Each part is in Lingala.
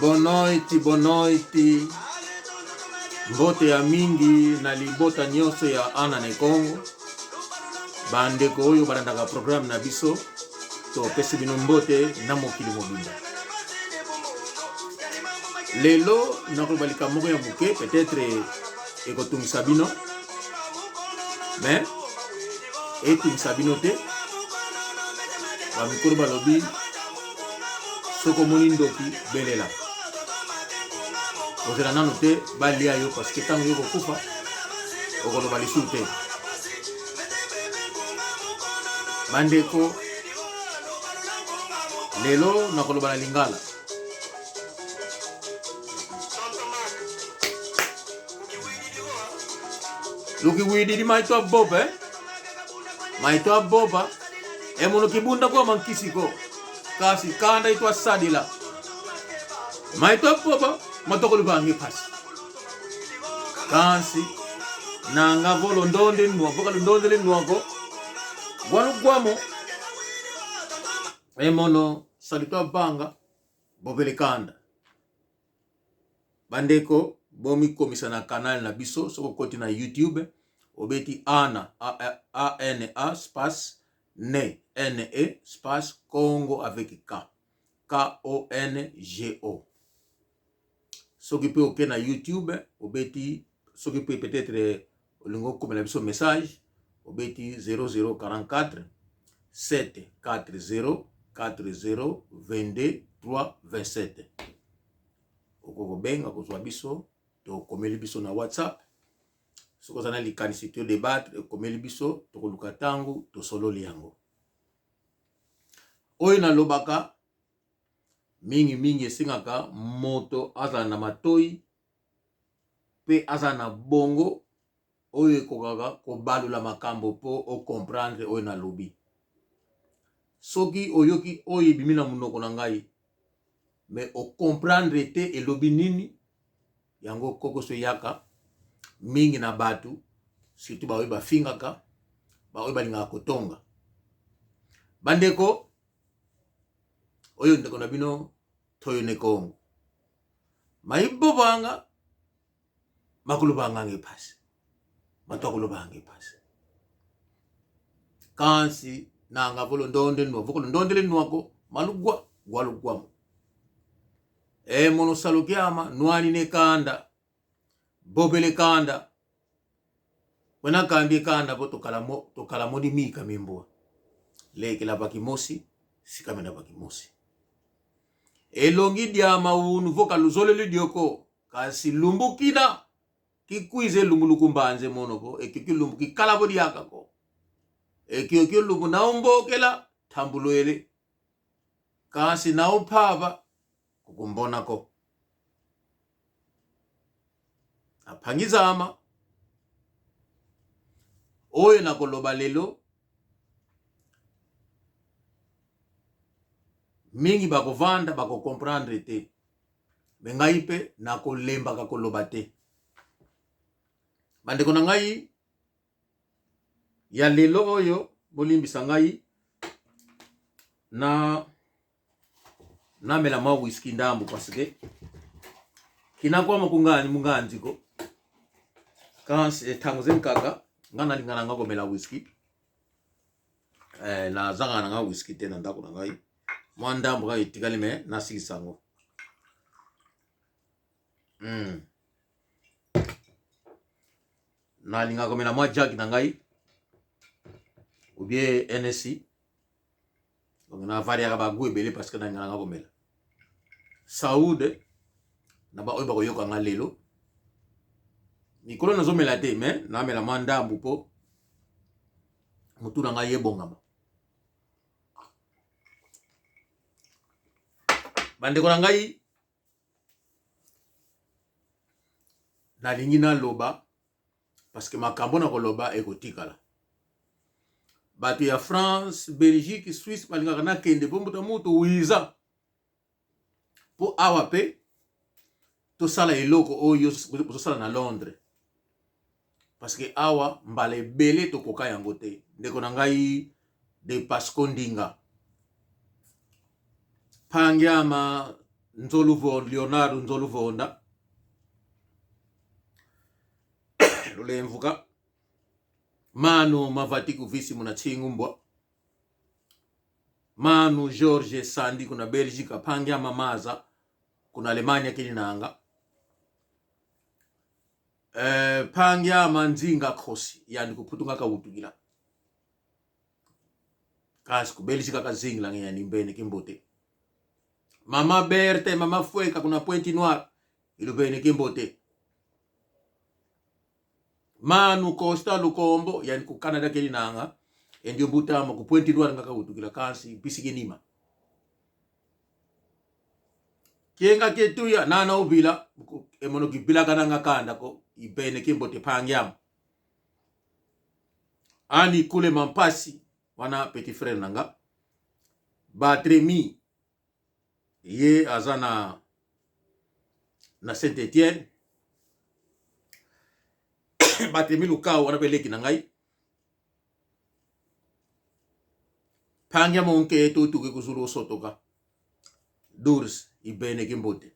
Bonoiti, bonoiti. Mbote ya mingi na libota nyonso ya Ana ne Kongo. Bandeko oyo balandaka programme na biso, topesi bino mbote na mokili mobimba. Lelo nakoloba likambo moko ya moke, peut-être ekotungisa bino, mais etungisa bino te. Bamikolo balobi soki omoni ndoki belela, kozela nano te balia yo, parce que ntango yo kokufa okoloba lisusu te. Bandeko, lelo nakoloba na lingala. Lukiwididi maitwa boba eh? Maitwa boba emono kibunda kwa mankisi ko kasi kanda itwa sadila maitwa boba matokolo bangi pasi kasi nanga volo ndonde nwa voka ndonde le nwako gwanu gwamo emono salitwa banga bobele kanda. Bandeko, bomikomisa na canal na biso. Soki okoti na YouTube, obeti ana a n a space ne n e space Congo avec K, K O N G O. Soki mpe oke na YouTube obeti, soki mpe peut-être olingi okomela biso message, obeti 0044 740 40 22 3 27. Okoki kobenga kozwa biso, tokomeli biso na WhatsApp. Soki oza na likanisi to debattre, okomeli biso, tokoluka ntango tosololi yango. Oyo nalobaka mingi mingi esengaka moto azala na matoi mpe azala na bongo oyo ekokaka kobalola makambo mpo o comprendre oyo nalobi. Soki oyoki oyo ebimi na monoko na ngai mais o comprendre te elobi nini, yango kokoso eyaka mingi na bato, surtout baoyo bafingaka, baoyo balingaka kotonga. Bandeko, oyo ndeko na bino Toyo ne Kongo maibobanga makulubanga ngepasi bato akulubanga ngepasi kansi nanga volo ndonde nwa vokolo ndondele nwako malugwa gwalugwamo e mono salukiama nwani ne kanda bobele kanda wena kandi kanda po tokala tokala moni mika mimbua lekela bakimosi sikamena bakimosi elongi diama unu voka luzoleli dioko kasi lumbukina kikwize lumbuluku mbanze monoko ekyoki lumbu kikala bo diaka ko ekyoki lumbu naumbokela thambulwele kasi nauphava kukumbonako aphangizama oyo nakoloba lelo mingi bakovanda bakokomprendre te me ngai mpe nakolembaka koloba te. Bandeko na ngai ya lelo oyo, bolimbisa ngai na namela mwa whisky ndambo parce que kinakwama kungani munganzi ko kasi ntango zenkaka nga nalinga na nga komela whisky eh, nazangaka na nga whisky te na ndako na ngai mwa ndambo kaka etikali me nasilisa yango. Nalingaka komela mwa jack na ngai ou bien NSI. Donc na variaka ba goût ebele parce que nalingaka nga komela. Saoude na ba oyo bakoyoka nga lelo. Mikolo nazomela te mais namela mwa ndambu po motu na ngai ebongama. Bandeko na ngai, nalingi naloba parce que makambo na koloba ekotikala. Bato ya France, Belgique, Suisse balingaka nakende mpo mbuta mutu wiza mpo awa mpe tosala eloko oyo bozosala na Londres parce que awa mbala ebele tokoka yango te. Ndeko na ngai de Pasco Ndinga Pangiama. Nzoluvo Leonardo Nzoluvonda Lulemvuka Manu Mavati kuvisi muna Chingumbwa Manu George Sandi kuna Belgique Pangia Mamaza kuna Alemania kilinanga Pangia Manzinga Khosi yani kuputunga kautukila kasi ku Belgique kazingila ngeyani mbene kimbote Mama Berthe, Mama Fweka kuna Pointe Noire ilubene kimbote Manu Costa Lukombo yani ku Canada kelinanga endio mbutama ku Pointe Noire ngaka utukila kasi bisikinima Kienga ketuya nana ubila emono kibila kananga kanda ko ibene kimbote pangyam Ani kule mampasi wana petit frère nanga Batremi ye aza na Saint Etienne Batremi Lukau wana pe leki na ngai Pangia monke tutuki kuzulu osotoka Durs ibene kimbote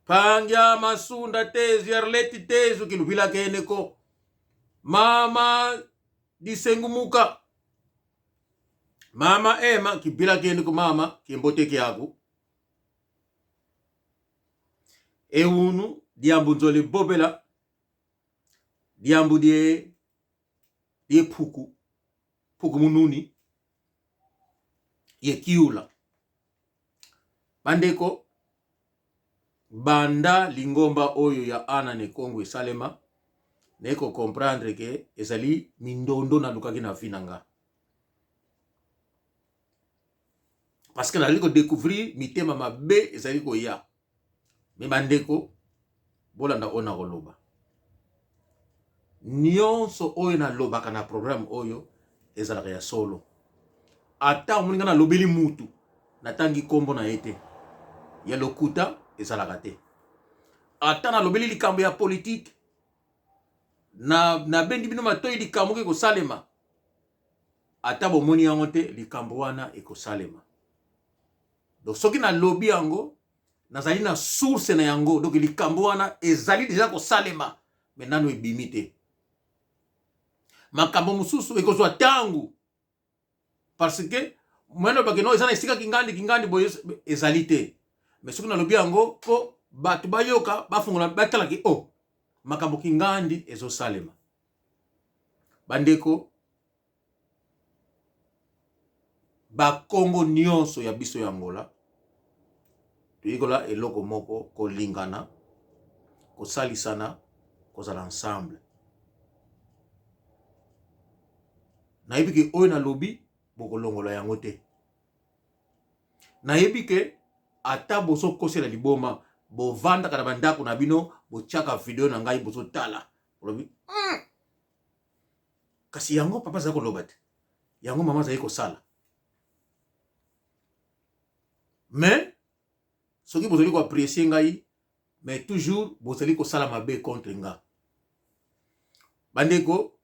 Pangia masunda tezu yarleti tezu kilubila kene ko mama disengumuka mama ema kibila kene ko mama kimbote kyaku eunu diambu nzole bobela diambu die die phuku phuku mununi ye kiula bandeko banda lingomba oyo ya Ana ne Kongo esalema naye ko comprendre ke ezali mindondo nalukaki na vie na nga parce que nazali ko découvrir mitema mabe ezali koya me bandeko bolanda oyo nakoloba nyonso oyo nalobaka na programme oyo ezalaka ya solo ata omoni nga nalobeli mutu natangi nkombo na ye te ya lokuta ezalaka te ata nalobeli likambo ya politike nabendi bino matoi likambo oyo ekosalema ata bomoni yango te likambo wana ekosalema donc soki nalobi yango nazali na source na yango donc likambo wana ezali deja kosalema me nano ebimi te makambo mosusu ekozwa ntango parce que moyen olobaki no eza na esika kingandi kingandi boye ezali te me soki nalobi yango mpo bato bayoka bafungola batalaki o oh, makambo kingandi ezosalema bandeko bakongo nyonso ya biso ya Angola toyekola eloko moko kolingana kosalisana kozala ensemble nayebi ke oyo nalobi bokolongola yango te nayebi ke ata bozokosela liboma bovandaka na bandako na bino botiaka video na ngai bozotala olobi Kasi yango papa azali koloba te, yango mama azali kosala. Mais soki bozali ko apprécier ngai, mais toujours bozali kosala mabe contre nga. Bandeko,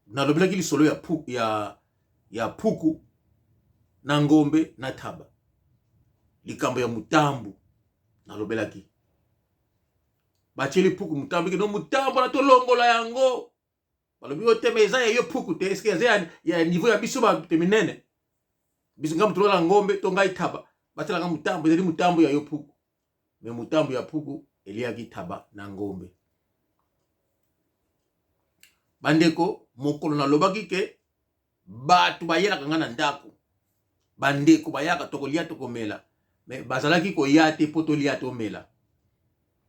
nalobelaki lisolo ya, pu, ya, ya puku na ngombe na taba, likambo ya mutambu nalobelaki batieli puku mutambo kino mutambo na tolongola yango balobi yo te me eza ya yo puku te eske eza ya, ya niveau ya biso bato minene biso ngai moto lola ngombe to ngai taba batielaka mutambo ezali mutambo ya yo puku me mutambo ya puku eliaki taba na ngombe bandeko mokolo nalobaki ke Bato bayelaka nga na ndako, bandeko bayaka tokolia tokomela, me bazalaki koya te mpo tolia tomela,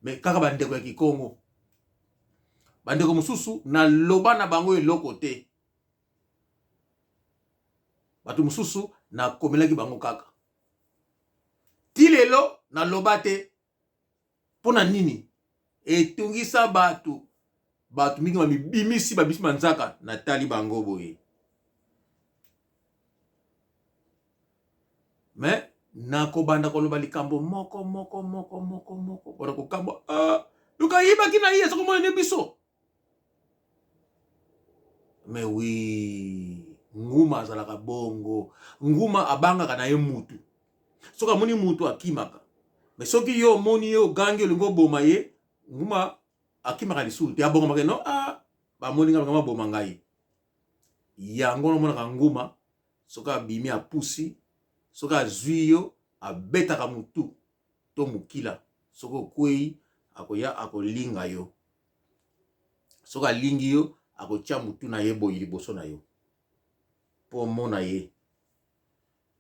me kaka bandeko ya Kikongo. Bandeko mosusu naloba na bango eloko te, bato mosusu nakomelaki bango kaka ti lelo naloba te. Mpo na nini etungisa bato? Bato mingi bamibimisi, babimisi manzaka, natali bango boye. Me nakobanda koloba likambo moko moko moko moko moko, bona kokamwa, ah, luka ayibaki na ye, soki omoni biso. Mais oui, nguma azalaka bongo, nguma abangaka na ye mutu. Soki amoni mutu akimaka. Mais soki yo omoni ye ogangi olingi oboma ye, nguma akimaka lisusu te, abongamaka no ah bamoni nga bango baboma ngai. Yango omonaka nguma soki abimi apusi, soki azwi yo abetaka mutu to mokila, soki okwei akoya akolinga yo. Soki alingi yo akotia mutu na ye boye liboso na yo mpo omona ye.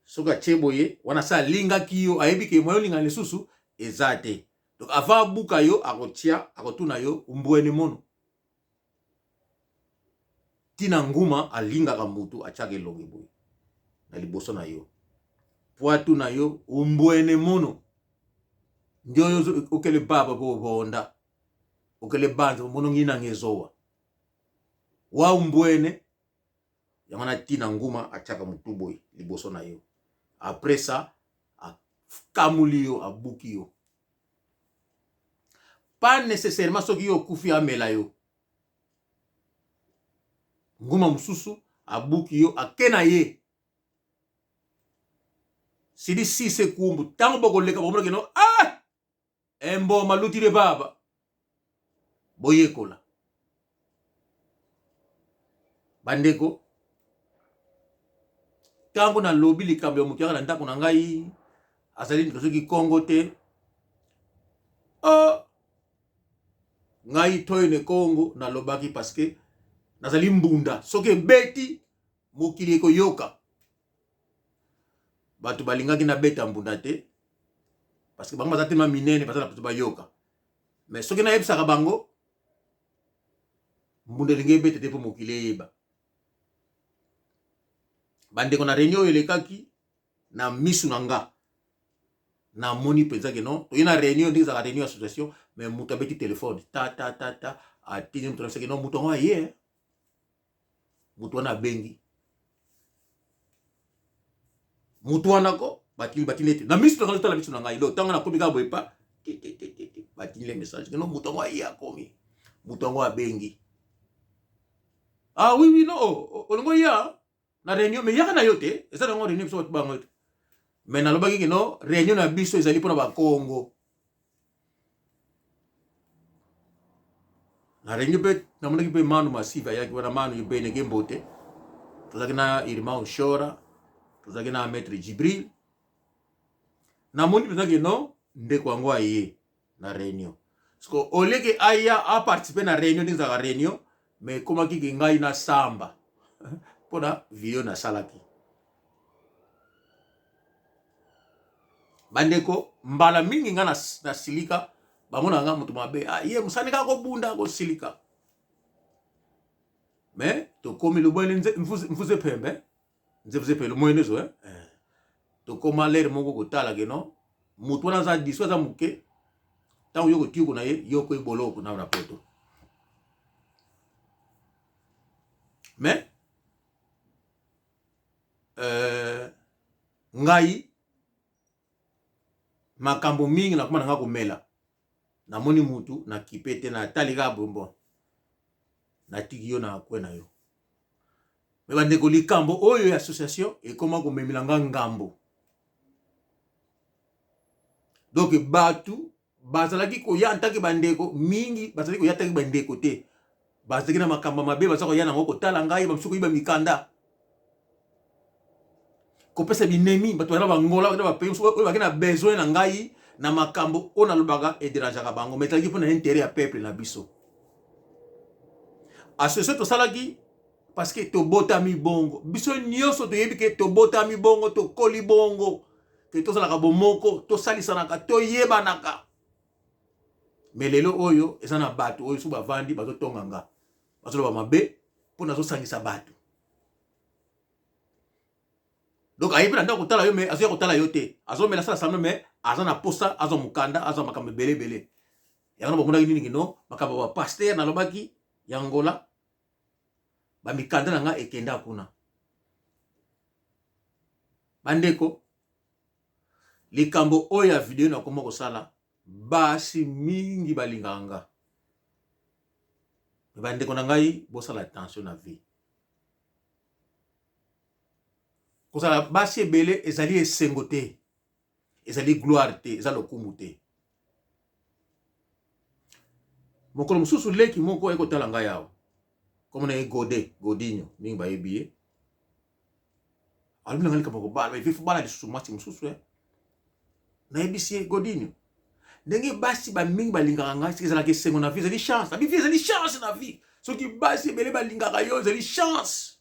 Soki atie boye wana se alingaki yo, ayebi ke moyen olingana lisusu eza te. Donc avant abuka yo akotia, akotuna yo mbwene mono. Tina nguma alingaka mutu atiaka elongi boye na liboso na yo po atuna yo umbwene mono nde oyo okele baba po bonda okele banza mono ngina ngezowa wa umbwene yango na tina nguma atiaka mutu boye liboso na yo après ça akamuli yo abuki yo pas nécessairement soki yo okufi amela yo nguma mosusu abuki yo ake na ye sili sise kumbu ntango bokoleka bokomona keno ah emboma lutile baba boyekola bandeko ntango nalobi likambo ya moto yaka na ndako na ngai azali soki kongo te oh! Ngai Toyne Kongo nalobaki parce que nazali mbunda, soki ebeti mokili ekoyoka. Bato balingaki nabeta mbunda te parce que bango baza tema minene, baza na bato bayoka. Mais soki nayebisaka bango mbunda elingi ebeta te mpo mokili eyeba. Bandeko na reunion oyo elekaki na misu na nga namoni mpenza ke non toye na réunion ndenge ezalaka réunion association mais moto abeti telefone ta ta ta ta atindi moto nabisaki non moto yango aye moto wana abengi moto wana ko batindi batindi ete na misu na ngai tala misu na ngai lo ntango nakomi kaka boye pa batindi le message ke non moto yango aye akomi moto yango abengi ah oui oui non oh, olingo oya na réunion mais yaka na yo te eza nango réunion biso bato bango te mais nalobaki kino réunion na biso ezali mpona bakongo na réunion mpe namonaki mpe manu masive ayaki wana manu beneke mbote tozalaki na irma oshora tozalaki na maître jibril namoni mpenza kino ndeko yango aye na réunion siko oleke aya aparticipe na réunion ndenge ezalaka réunion mais ekomaki ke ngai nasamba mpona video nasalaki bandeko mbala mingi ngai nasilika bamona ngai moto mabe ah, ye mosani kaka kobunda kosilika mais tokomi lobwene mfuze pembe nzefuze pembe lomwene zo eh? eh. Tokoma lere moko kotala ke non moto wana aza diso aza moke ntango yo kotioko na ye yo koyi boloko na na poto mais ngai makambo mingi nakoma na ngai komela namoni mutu na kipe te natali kaka bonbon natiki yo na kwe na yo me bandeko likambo oyo ya association ekoma komemela nga ngambo donc bato bazalaki koya ntaki bandeko mingi bazalaki koya ntaki bandeko te bazalaki na makambo mabe baza koya nango kotala ngai bamosusu koyiba mikanda kopesa binemi bato bana bangola bana bapays mosusu oyo baki na besoin na ngai na makambo oyo nalobaka ederangeaka bango mais ezalaki mpo na intérêt ya peuple na biso association tosalaki parce que tobotami bongo biso nyonso toyebi ke tobotami bongo tokoli bongo ke tozalaka bomoko tosalisanaka toyebanaka me lelo oyo eza na bato oyo so bavandi bazotonga nga bazoloba mabe mpo nazosangisa bato donc ayebi na ndako kotala yo me azoya kotala yo te azomela sala sambla me aza na posa azwa mokanda azwa makambo ebele ebele yango na bamonaki nini kino makambo ya bapaster nalobaki ya Angola bamikanda na ngai ekenda kuna bandeko likambo oyo ya video nakoma kosala basi mingi balingaka nga bandeko na ngai bosala attention na vie kozala basi ebele ezali esengo te. Ezali gloire te, eza lokumu te. Mokolo mosusu leki moko aye kotala ngai awa, kombo na ye Gode, Godinho, mingi bayebi ye. Alobi na ngai likambo kobala, evi fo bala lisusu mwasi mosusu eh. Nayebisi ye Godinho, ndenge basi bamingi balingaka ngai, soki ezalaka esengo na vie, ezali chance. Abi vie ezali chance na vie. Soki basi ebele balingaka yo, ezali chance.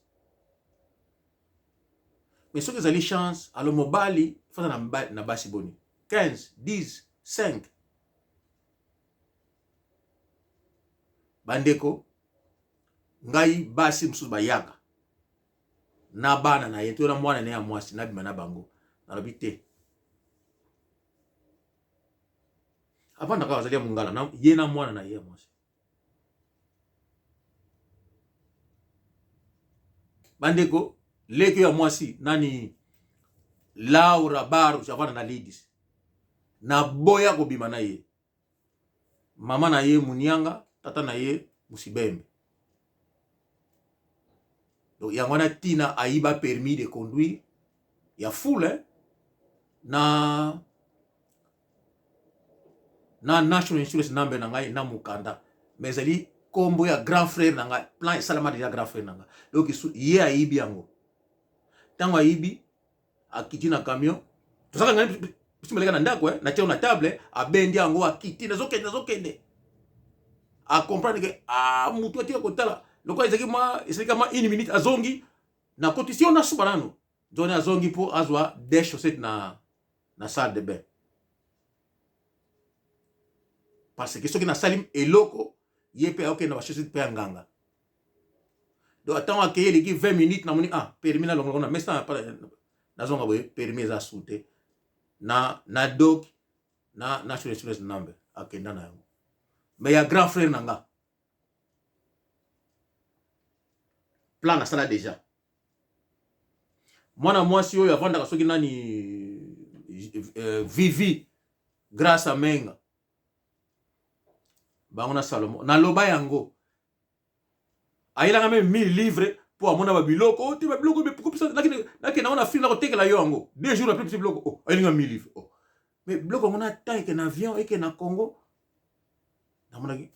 Mais soki ezali chance, alors mobali fanda na basi boni? 15, 10, 5. Bandeko, ngai basi mosusu bayaka na bana na ye to na mwana na ye ya mwasi, nabima na bango, nalobi te. Avandaka azali ya mongala na ye na mwana na ye ya mwasi. Bandeko, leki ya mwasi nani, Laura Barros, avanda na Leeds, naboya kobima na ye. Mama na ye Munianga, tata na ye Musibembe. Donc yango wana tina ayiba permis de conduire ya full eh? na na national insurance number na ngai na mokanda, mais ezali kombo ya grand frère na ngai, plan esalama deja grand frère na ngai. Donc ye ayibi yango, ntango ayibi akiti na camion, tozalaka ngai biso maleka na ndako eh, natia na table, abendi yango akiti, nazokende nazokende, acomprendre ke ah, mutu atika kotala lokola ezalaki mwa esalika mwa une minute, azongi nakotisi yo nasuba nano nzoni, azongi mpo azwa des chaussettes na salle de bain, parce que soki nasali eloko ye mpe akokende na bachaussette mpe ya nganga. Donc ntango akei eleki 20 minutes, namoni ah, permis nalongola na mesa, nazonga boye, permis eza su te na doc na national insurance number, akenda na yango, mais ya grand frère na nga plan nasala déjà. Mwana mwasi oyo avandaka soki nani, Vivi Grâce Amenga, bango na Salomo, naloba yango, ayelanga meme 1000 livres mpo amona babiloko oh, te babiloko nakende yango na film, nakotekela yo yango 2 jours après. Biloko oh, ayelinga 1000 livres oh. Mais biloko yango na temps eke na avion eke na Congo, namonaki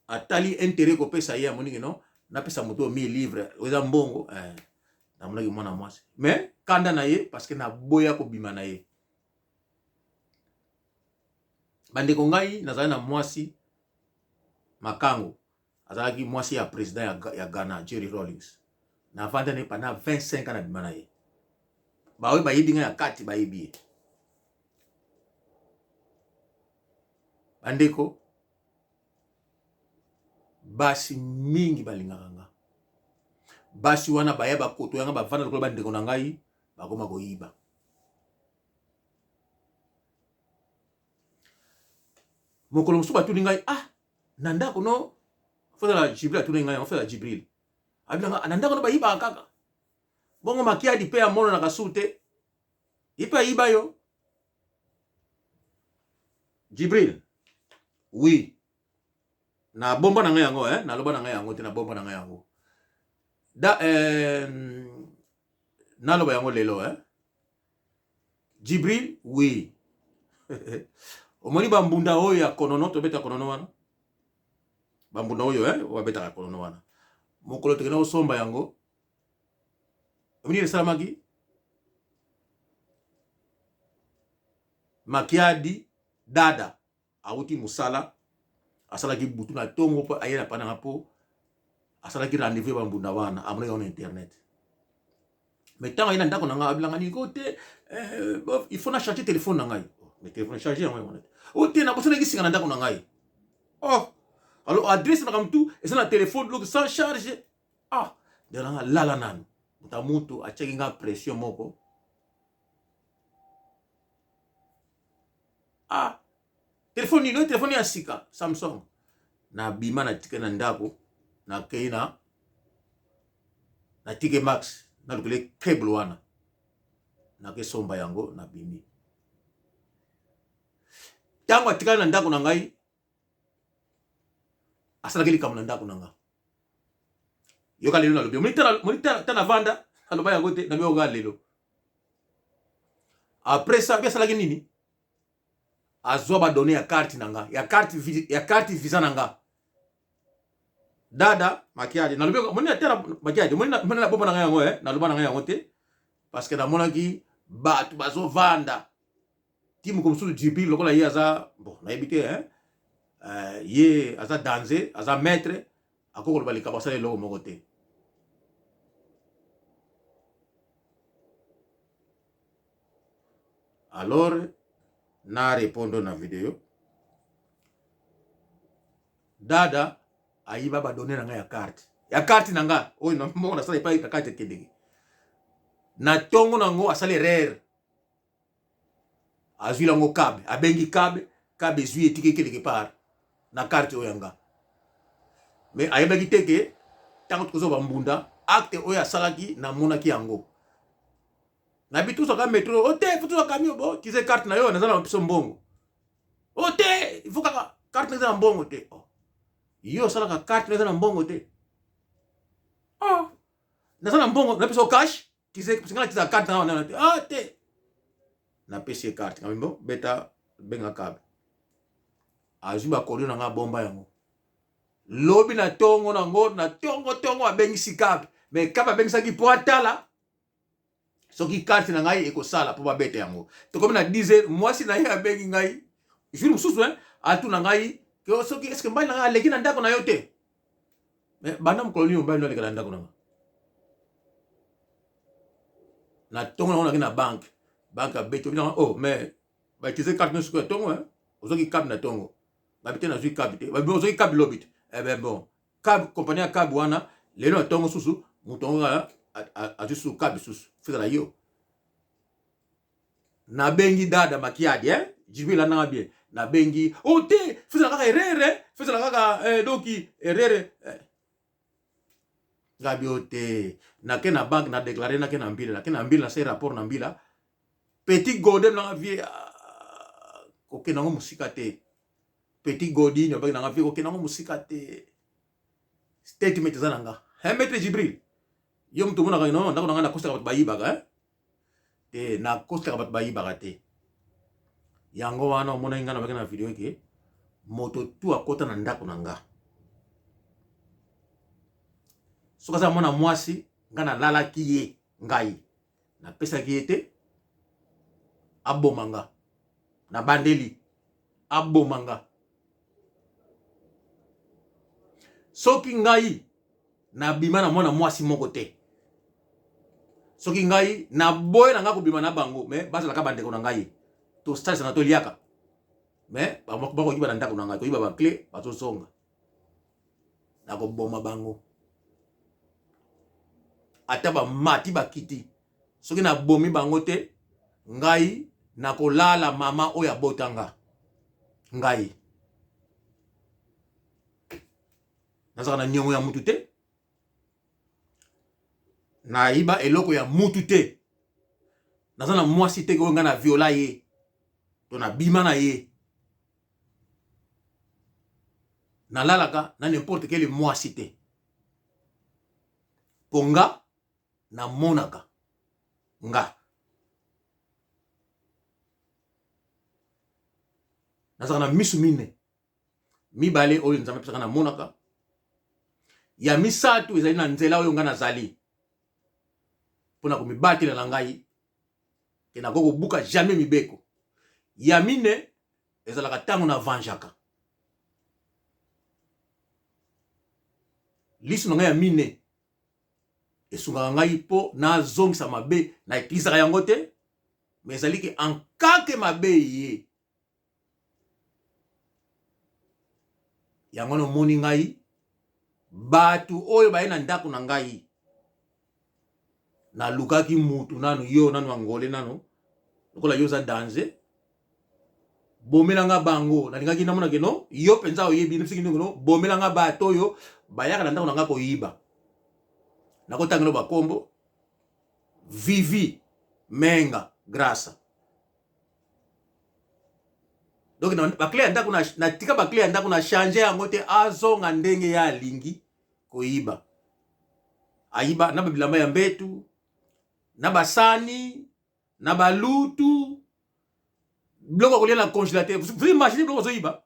atali intérêt kopesa ye, amoniki no napesa moto oyo 1000 livres eza mbongo eh. Namonaki mwana mwasi, mais kanda na ye parce que naboya kobima na ye. Bandeko, ngai nazali na mwasi makango, azalaki mwasi ya président ya Ghana, Jerry Rawlings. Navanda na ye pendant 25 ans, nabima na ye. Baoyo bayebi ngai ya kati bayebi ye. Bandeko, basi mingi balingaka nga. Basi wana baya bakoto yanga, bavanda lokola bandeko na ngai, bakoma koyiba. Mokolo mosusu batuni ngai ah, na ndako no fozala Jibril, atuni ngai fozala Jibril, abilanga na ndako no bayibaka kaka bongo. Makiadi mpe amonanaka su te, ye mpe ayiba yo. Jibril, oui, na bomba na ngai yango eh? Naloba na ngai yango te, na bomba na ngai yango da naloba yango lelo eh? Jibril, oui, omoni bambunda oyo ya konono, tobeta konono wana, bambunda oyo eh? Babetaka konono wana, mokolo tokenda kosomba yango, omoni esalamaki Makiadi dada awuti mosala, asalaki butu na ntongo mpo aye na pananga, mpo asalaki rendez-vous ya bambunda wana, amonaki yango na internet. Mais ntango aye na ndako na ngai, abilanga niko te, il faut na charge téléphone na ngai. Oh, mais téléphone charge yango yango te, o te, nabosanaki singa na ndako na ngai. Oh, alors adresse makambo tout eza na téléphone, donc sans charge. Ah, ndeko na nga, lala nanu. Moto mutu atiaki nga pression moko. Ah, telefone nini oyo? Telefone ya sika, Samsung. Nabima, natike na ndako, nakei na natike max, nalukele cable wana, nakesomba yango, nabimi. Ntango atikali na ndako na ngai, asalaki likambo na ndako na nga. Yoka lelo nalobi, omoni ta navanda, aloba yango te, nabi yoka lelo. Après ça, bi asalaki nini? Azwa ba données ya carte na nga, ya carte visa na nga. Dada Makiadi, nalobi moni na tala Makiadi, moni na bomba na nga yango eh, naloba na nga yango te parce que namonaki bato bazovanda ti moko mosusu Djibril lokola ye aza bon nayebi te hein, ye aza danze, aza maître, akoki koloba likambo asala eloko moko te. Alors na répondre na video dada ayiba ba données na ngai ya carte na nga oyo na mbongo nasala epai na carte ekendeki na ntongo nango asali erreur azwi yango kabe abengi kabe kabe ezwi etiki quelque part na carte oyo ya nga mais ayebaki te ke ntango tokozwa bambunda acte oyo asalaki namonaki yango na bi tozwaka metro o te fo tozwa camion bo tize carte na yo naza na biso mbongo o te il faut kaka carte na eza na mbongo te oh. Yo osalaka carte na eza na mbongo te oh. Naza na mbongo na biso cash tize nga na carte na wana te ah te napesi ye carte ngambi bo beta benga kabe azwi bakodio na nga bomba yango lobi na tongo nango na tongo tongo abengisi kabe mais kabe abengisaki mpo atala soki carte na ngai ekosala mpo babeta yango. Tokomi na 10 heures, mwasi na ye abengi ngai jour mosusu hein, atuna ngai ke soki est-ce que mobali na ngai aleki na ndako na yo te. Mais banda mokolo nini mobali no aleka na ndako na ngai? Na ntongo nango nake na banque, banque abeti obi nanga oh mais bautilize carte nyonso ya ntongo hein, ozwaki cab na ntongo. Babi te nazwi cab te, babi ozwaki cab lobi te. Eh ben bon, cab compagnie ya cab wana lelo na ntongo susu moto yango kaka azwi susu cab susu fezala yo. Nabengi dada Makiadi hein, Djibril landanga bien. Nabengi oh te fezala kaka erreur hein, fezala kaka eh, donc erreur eh. Ngabi o te nake na banque na déclarer nake na mbila nake na mbila nasali rapport na mbila petit Godin nanga vie kokende yango mosika te. Petit Godin obaki nanga vie kokende yango mosika te. Statement eza na nga hein, maître Djibril yo moto omonaka no ndako na nga nakosaka bato bayibaka hein? Te nakosaka bato bayibaka te. Yango wana omonaki nga nabaki na video ke moto tu akota na ndako na nga soki aza mwana mwasi nga nalalaki ye ngai napesaki ye te aboma nga nabandeli aboma nga soki ngai nabima na mwana mwasi moko te soki ngai naboye na ngai kobima na bango me bazalaka bandeko na ngai tosalisaka toliaka me bakoyiba na ndako na ngai koyiba bakle bazozonga nakoboma bango ata bamati bakiti soki nabomi bango te ngai nakolala mama oyo abotanga ngai nazalaka na niongo ya mutu te nayiba eloko ya mutu te naza na mwasi te oyo ngai na viola ye to nabima na ye nalalaka na n'importe quel mwasi te po nga namonaka nga nazalaka na misu mine mibale oyo Nzambe apesaka namonaka ya misato ezali na nzela oyo nga nazali mpona komibatela na ngai ke nakoki kobuka jamais mibeko ya mine ezalaka ntango na vanjaka liso na ngai ya mine esungaka ngai mpo nazongisa mabe na utilisaka yango te mais ezali ke en cas ke mabe eye yango nomoni ngai bato oyo baye na ndako na ngai nalukaki mutu nanu yo nanu angole nanu lokola yo oza danger bomela nga bango nalingaki namona ke no yo mpenza oyebi nayebisaki ndenge no bomela nga bato oyo bayaka na ndako na nga koyiba nakotangela bakombo Vivi Menga Grâce donc bakle ya ndako natika bakle ya ndako na change yango te azonga ndenge ye alingi koyiba ayiba na babilamba ya mbetu na basani na balutu. Biloko ya kolia na congélateur, vous imaginez biloko bazoyiba.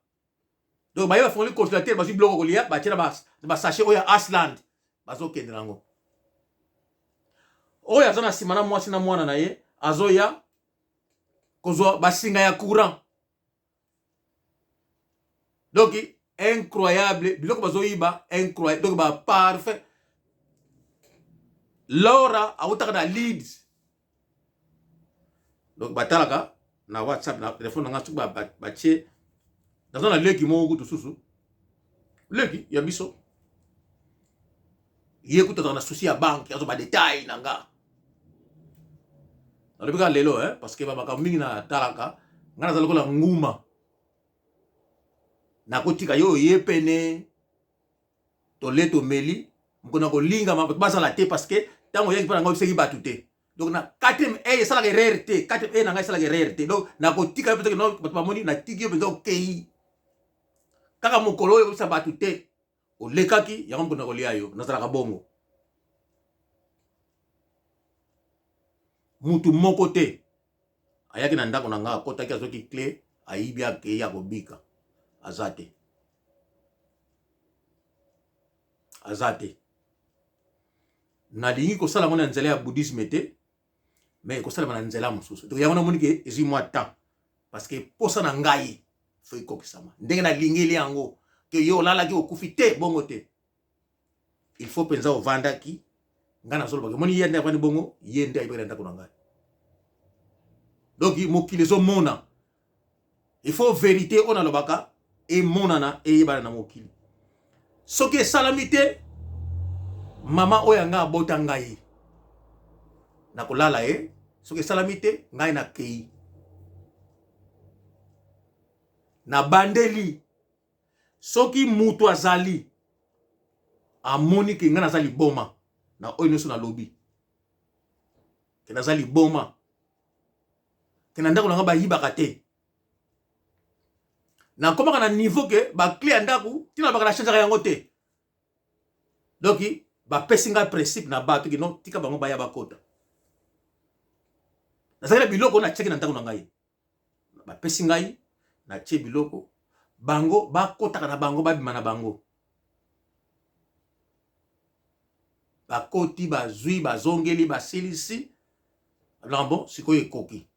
Donc baye bafongoli congélateur, bazwi biloko kolia, batie na basachet oyo ya Asland, bazokende nango. Oyo aza na nsima na mwasi na mwana na ye azoya kozwa basinga ya courant. Donc incroyable biloko bazoyiba, incroyable. Donc ba parfait. Laura awutaka na Leeds. Donc batalaka na WhatsApp na telefone na nga, soki batie naza na leki moko kutu susu, leki ya biso ye kutu azalaka na souci ya banke, azwa badetail na nga. Nalobi kaka lelo, eh, parce que bamakambo mingi natalaka, ngai naza lokola nguma, nakotika yo ye pene tole tomeli mokolo na kolingama bato bazala te, parce que ntango oyaki mpo na ngai oyebisaki bato te. Donc na quatrième e esalaka erreur te, quatrième e na ngai esalaka erreur te. Donc nakotika yo mpenza, bato bamoni natiki yo mpenza, okei kaka mokolo oyo oyebisa bato te olekaki yango, mokolo na kolia yo. Nazalaka bongo. Mutu moko te ayaki na ndako na ngai, akotaki, azwaki clé, ayibi, akei, akobika, aza te, aza te. Nalingi kosala yango na nzela ya bouddhisme te, mais ekosalema na nzela mosusu. Donc yango namoni ke ezwi mwa temps, parce que posa na ngai fo ekokisama ndenge nalingeli yango, ke yo olalaki okufi te, bongo te. Il faut mpenza ovandaki, ngai nazolobaka, omoni ye nde avandi bongo, ye nde ayebaki na ndako na ngai. Donc mokili ezomona, il faut vérité oyo nalobaka emonana, eyebana na mokili. Soki esalami te, mama oyo anga abota ngai, nakolala ye. Soki esalami te, ngai nakei nabandeli. Soki mutu azali amoni ke ngai naza liboma na oyo nyonso nalobi, ke naza liboma, ke na ndako na ngai bayibaka te, nakomaka na niveau ke bakle ya ndako ntina baka na changeaka yango te. Donc bapesi ngai principe na bato ke non, tika bango baya bakota. Nazalaki na biloko natiaki na ndako na ngai, bapesi ngai, natie biloko, bango bakotaka na bango, babima na bango, bakoti, bazwi, bazongeli, basilisi. Alors bon, sikoyo ekoki,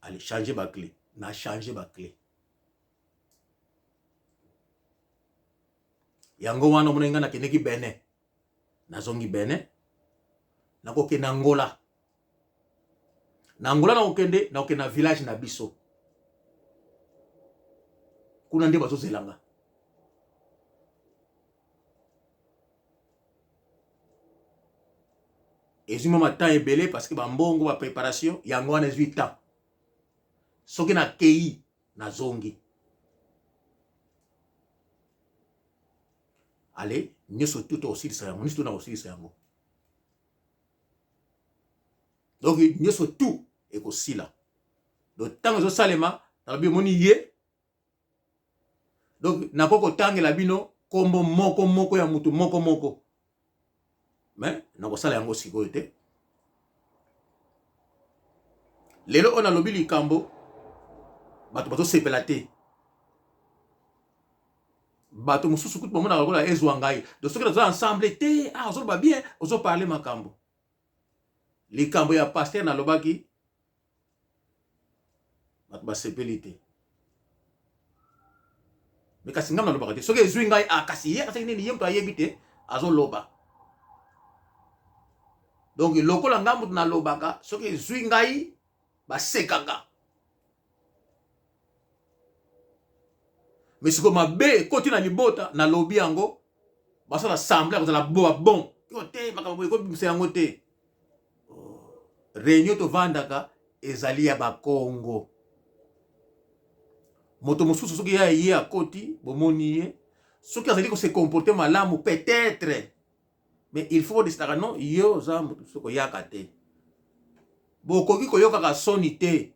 allez changer ba clé. Na changer ba clé yango wana omonaki ngai nakendeki Benin, nazongi Benin, nakokende Angola. Na Angola nakokende na village na biso kuna, nde bazozela nga. Ezwi mwa temps ebele, parce que bambongo, bapréparation, yango wana ezwi temps. Soki nakei, nazongi, ale nyonso tu tokosilisa yango, nyonso tu nakosilisa yango. Donc nyonso tu ekosila. Donc ntango ezosalema, nalobi omoni ye. Donc nakoki kotangela bino nkombo moko moko ya mutu moko moko, mais nakosala yango sikoyo te. Lelo oyo nalobi likambo, bato bazosepela te. Bato mosusu kutu bamonaka lokola ezwa ngai. Donc soki naza ensemble te, ah, ozoloba bien, ozoparle makambo. Likambo ya pasteur nalobaki, bato basepeli te. Me kasi ngai nalobaka te. Soki ezwi ngai, ah, kasi ye asaki nini? Ye moto ayebi te, azoloba. Donc lokola ngai moto nalobaka, soki ezwi ngai, basekaka. Me sikoyo mabe ekoti na libota, nalobi yango, basala semble ya kozala boa bon yo te, makambo boye ekobimisa yango te. Réunion tovandaka ezali ya bakongo. Moto mosusu soki ya ye akoti, bomoni ye soki azali kose comporter malamu peut-être, mais il faut bodesidaka non, yo oza moto mosusu, koyaka te. Bokoki koyokaka soni te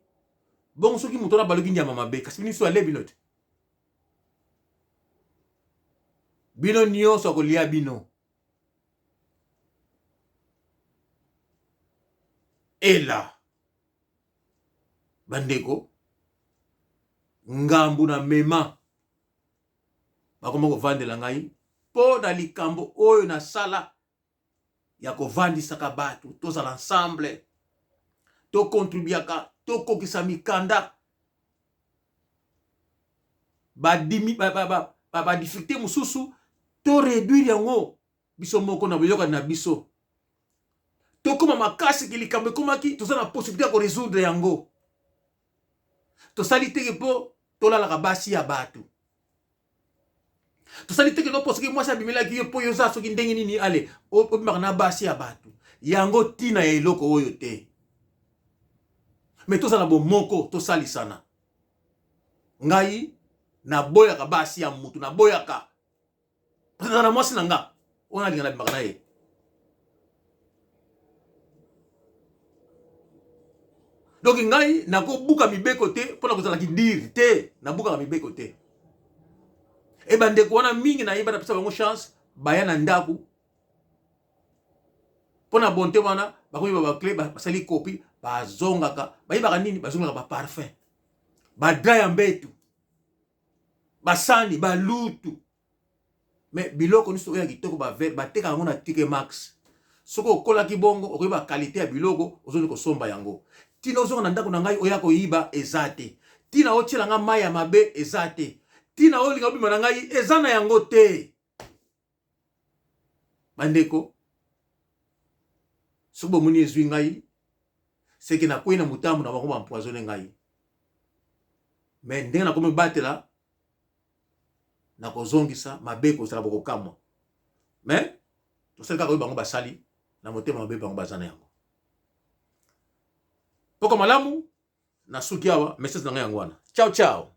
bongo. Soki moto wana baluki nyama mabe, kasi bino nyonso ale bino te, bino nyonso akolia bino. Ela bandeko. Ngambu na mema bakoma kovandela ngai mpo na likambo oyo nasala ya kovandisaka bato tozala ensemble, tokontribuaka, tokokisa mikanda badifficulté ba, ba, ba, ba, ba mosusu to réduire yango biso moko na boyokani na biso, tokóma makasi ke likambo ekomaki toza na possibilité ya korésoudre yango. Tosali teke mpo tolalaka basi ya bato, tosali teke no mpo soki mwasi abimelaki yo mpo yo oza soki ndenge nini, ale obimaka na basi ya bato. Yango ntina ya eloko oyo te, me tozala bomoko, tosalisana. Ngai naboyaka basi ya mutu, naboyaka naza na mwasi na nga oyo nalinga, nabimaka na ye. Donc ngai nakobuka mibeko te mpo na kozala kidire te, nabukaka mibeko te. E bandeko wana mingi nayeba, napesa bango chance baya na ndako mpo na bonte wana, bakoyeba baclé, basali kopi, bazongaka, bayebaka nini, bazongaka baparfum, badra ya mbetu, basani, balutu. Me biloko nyonso oyo ya kitoko, bavere, bateka yango na Tike Max. Soki okolaki bongo, okoyeba kalite ya biloko ozoni kosomba yango. Ntina ozonga na ndako na ngai oya koyiba eza te, ntina otiela nga mai ya mabe eza te, ntina olinga obima na ngai eza na yango te. Bandeko, soki bomoni ezwi ngai, seke nakwei na motambo na bango, baempoisonne ngai. Me ndenge nakomi batela, nakozongisa mabe, kozala bokokamwa. Me tosali kaka oyo bango basali na motema mabe, bango baza na yango. Poko malamu, nasuki awa. Message na ngai yango wana. Ciao ciao.